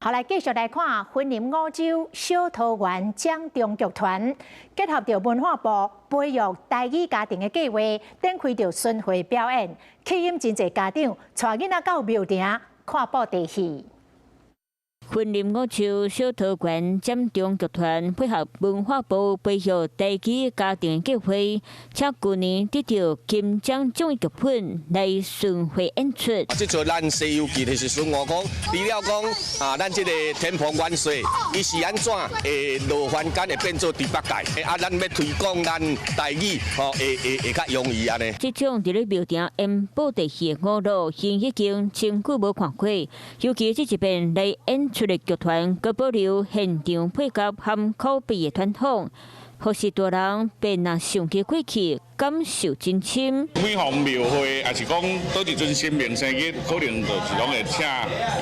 好，來繼續來看雲林梧州小桃園掌中劇團，結合著文化部培育台語家庭的計劃，展開著巡迴表演，吸引真濟家長帶囡仔到廟埕看布袋戲。雲林梧州小桃園掌中劇團配合文化部培育台語家庭計劃，且舊年得著金獎獎劇本來巡迴演出。這齣咱《西遊記》就是孫悟空，除了講啊，咱這个天蓬元帥，伊是按怎會落凡間會變做豬八戒？啊，咱欲推廣咱台語，吼，會較容易按呢。這種佇咧廟埕演布袋戲的娛樂，已經真久無看過，尤其這一遍來演出的劇團，閣保留現場配角和口碑的傳統，予序大人便若想起過去，感受真深。每逢廟會，抑是講佗一陣神明生日，可能就是攏會請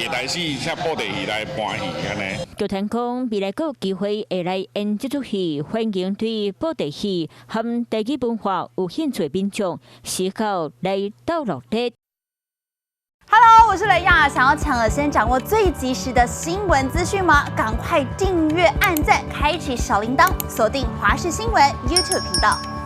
戲台戲、請布袋戲來搬戲按呢。劇團講，未來閣有機會會來演這齣戲，歡迎對布袋戲和台語文化有興趣的民眾，時候來鬥熱鬧。 Hello，我是雷亞，想要搶了先掌握最及時的新聞資訊嗎？趕快訂閱、按讚、開啟小鈴鐺，鎖定華視新聞 YouTube 頻道。